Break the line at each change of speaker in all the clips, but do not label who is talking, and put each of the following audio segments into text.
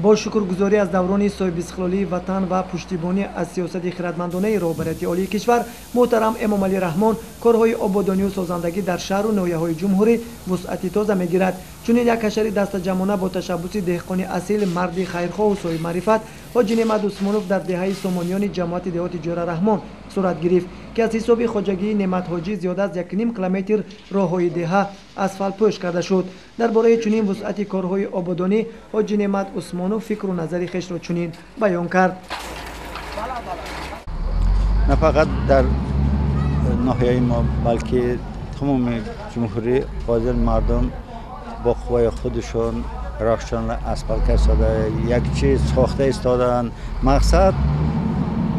Бо шукргузорӣ аз даврони соҳибистиқлолии ватан ва пуштибонӣ аз сиёсати хирадмандонаи роҳбарияти олии кишвар муҳтарам Эмомалӣ Раҳмон, корҳои ободонию созандагӣ дар шаҳру ноҳияҳои ҷумҳурӣ вусъати тоза мегирад. Чунин як ҳашари дастаҷамъона бо ташаббуси деҳқони асил, марди хайрхоҳу соҳибмаърифат Ҳоҷи Неъмат Усмонов дар деҳаи Сомониёни ҷамоати деҳоти Ҷӯра Раҳмон сурат гирифт, ки аз ҳисоби хоҷагии Неъматҳоҷӣ зиёда аз 1,5 километр роҳҳои деҳа асфалтпӯш карда шуд. Дар бораи чунин вусъати корҳои ободонӣ Ҳоҷи Неъмат Усмонов фикру назари хешро чунин баён кард.
На фақат дар ноҳияи мо, балки тамоми ҷумҳурӣ ҳозир мардум бо қувваи худашон роҳшонро асфалт карда, як чиз сохта истодаанд. Мақсад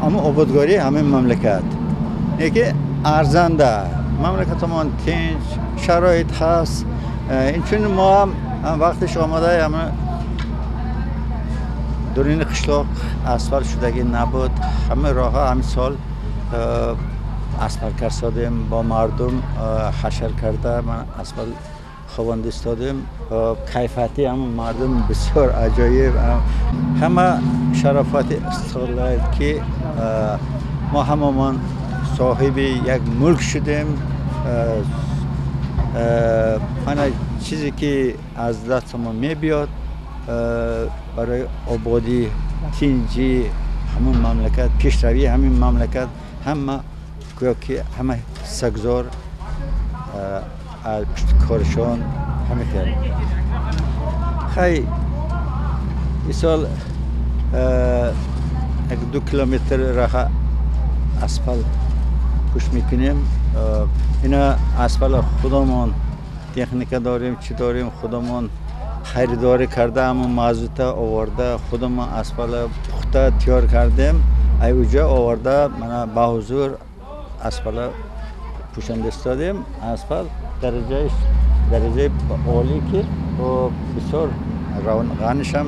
ҳамон ободгории ҳамин мамлакат, яке арзанда мамлакатамон тинч шароит ҳаст. Инчунин мо ҳам вақтиш омада ҳама дурини қишлоқ асфалт шудагӣ набуд. Ҳама роҳҳо ҳамин сол асфалт кардем, бо мардум ҳашар карда асфалт ховонда истодем. Кайфияти ҳама мардум бисёр аҷоиб, ҳама шарофати истиқлол, ки мо ҳамамон соҳиби як мулк шудем. Ана чизе ки аз дастамон мебиёд барои ободӣ, тинҷӣ ҳамон мамлакат, пешравии ҳамин мамлакат, ҳама гӯё ки ҳама ҳиссагузор аз пушти коршон ҳама хел. Хай, исол 1-2 километр роҳа асфалт пӯш мекунем. Ина асфалт худамон техника дорем, чӣ дорем, худамон харидорӣ карда, ҳамон мазута оварда, худамон асфалт пухта тайёр кардем. Ай уҷа оварда мана ба ҳузур асфалт пӯшонда истодем. Асфалт дараҷаи олӣ, ки бисёр равғанишам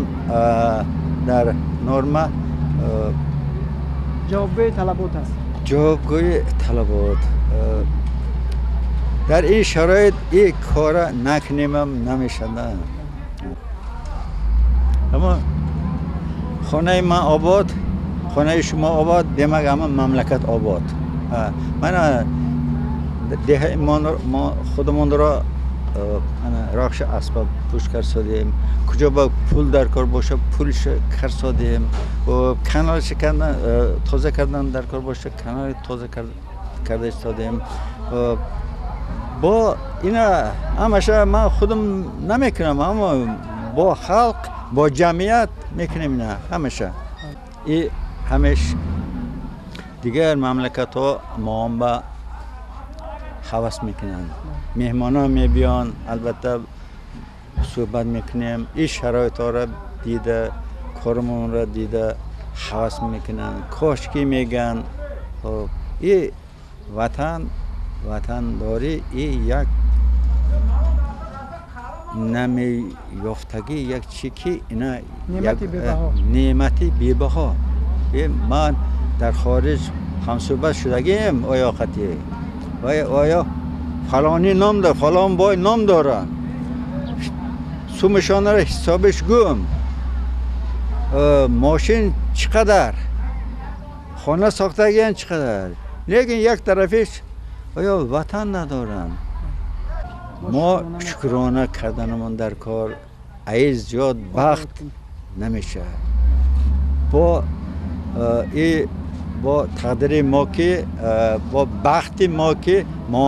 дар норма.
Ҷавобгӯи талабот аст.
Ҷавобгӯи талабот. Дар ин шароит ин кора накунемам намешавад. Аммо хонаи ман обод, хонаи шумо обод, демак ҳама мамлакат обод. Мана деҳаи мо худамонро роҳша асбоб пӯш карсодем, куҷо ба пул дар кор боша пулш карсодем, каналш тоза кардан дар кор боша канали тоза карда истодем. Бо ина ҳамаша ман худам намекунам, аммо бо халқ, бо ҷамъият мекунем ина ҳамаша. И ҳамеш дигар мамлакатҳо моам ба ҳавас мекунанд, меҳмонҳо мебиён, албатта суҳбат мекунем. Ин шароитҳоро дида, кормонро дида ҳавас мекунанд, кошки мегӯянд. И ватан, ватандорӣ и як намеёфтагӣ, як чи ки ина неъмати бебаҳо. Ман дар хориҷ ҳамсӯҳбат шудагием оёқатӣ, оё фалонӣ ном дор, фалон бой ном доранд, сумашонро ҳисобиш гум, мошин чӣ қадар, хона сохтагиан чӣ қадар, лекин як тарафиш оё ватан надоранд. Мо шукрона карданамон дар кор аиз зиёд бахт намешавад. Бо и бо тақдири мо ки, бо бахти мо ки мо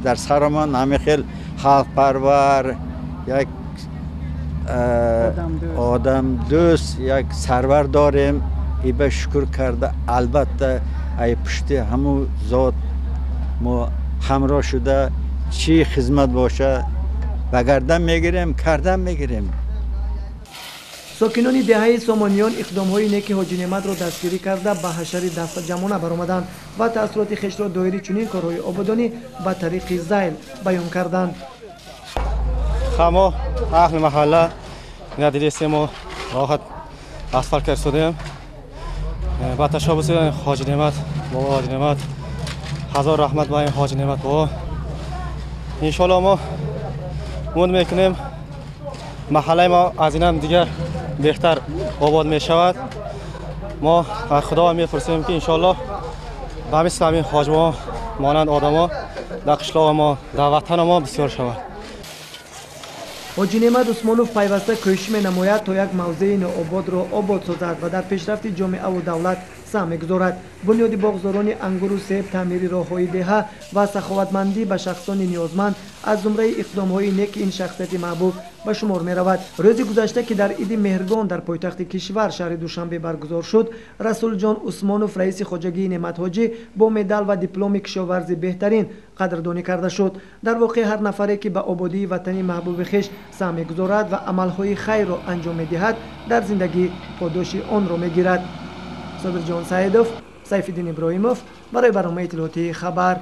дар сарамон ҳамин хел халқпарвар, як одамдӯст, як сарвар дорем. И ба шукр карда, албатта ай пушти ҳамун зот мо ҳамроҳ шуда чӣ хизмат боша ба гардан мегирем, кардан мегирем.
Сокинони деҳаи Сомониён иқдомҳои неки Ҳоҷи Неъматро дастгирӣ карда ба ҳашари дастаҷамъона баромаданд ва таассуроти хешро доири чунин корҳои ободонӣ ба тариқи зайл баён карданд.
Ҳамо аҳли маҳалла надидистем, мо роҳат асфалт кардем. Ба ташаббуси Ҳоҷи Неъмат, бобо Ҳоҷи Неъмат, ҳазор раҳмат ба ин Ҳоҷи Неъмат бобо. Иншоалло мо умед мекунем маҳаллаи мо аз инам дигар беҳтар обод мешавад. Мо аз Худо мепурсем, ки иншоаллоҳ ба мисли ҳамин ҳоҷимо монанд одамо дар қишлоқи мо, дар ватани мо бисёр шавад.
Ҳоҷи Неъмат Усмонов пайваста кӯшиш менамояд, то як мавзеи ноободро обод созад ва дар пешрафти ҷомеаву давлат саҳм мегузорад. Бунёди боғзорони ангуру себ, таъмири роҳҳои деҳа ва саховатмандӣ ба шахсони ниёзманд аз зумраи иқдомҳои неки ин шахсияти маҳбуб ба шумор меравад. Рӯзи гузашта, ки дар иди Меҳргон дар пойтахти кишвар, шаҳри Душанбе, баргузор шуд, Расулҷон Усмонов, раиси хоҷагии Неъматҳоҷӣ, бо медал ва дипломи кишоварзи беҳтарин қадрдонӣ карда шуд. Дар воқеъ, ҳар нафаре, ки ба ободии ватани маҳбуби хеш саҳм мегузорад ва амалҳои хайрро анҷом медиҳад, дар зиндагӣ подоши онро мегирад. Собирҷон Саидов, Сайфиддин Иброҳимов барои барномаи иттилоотии «Хабар».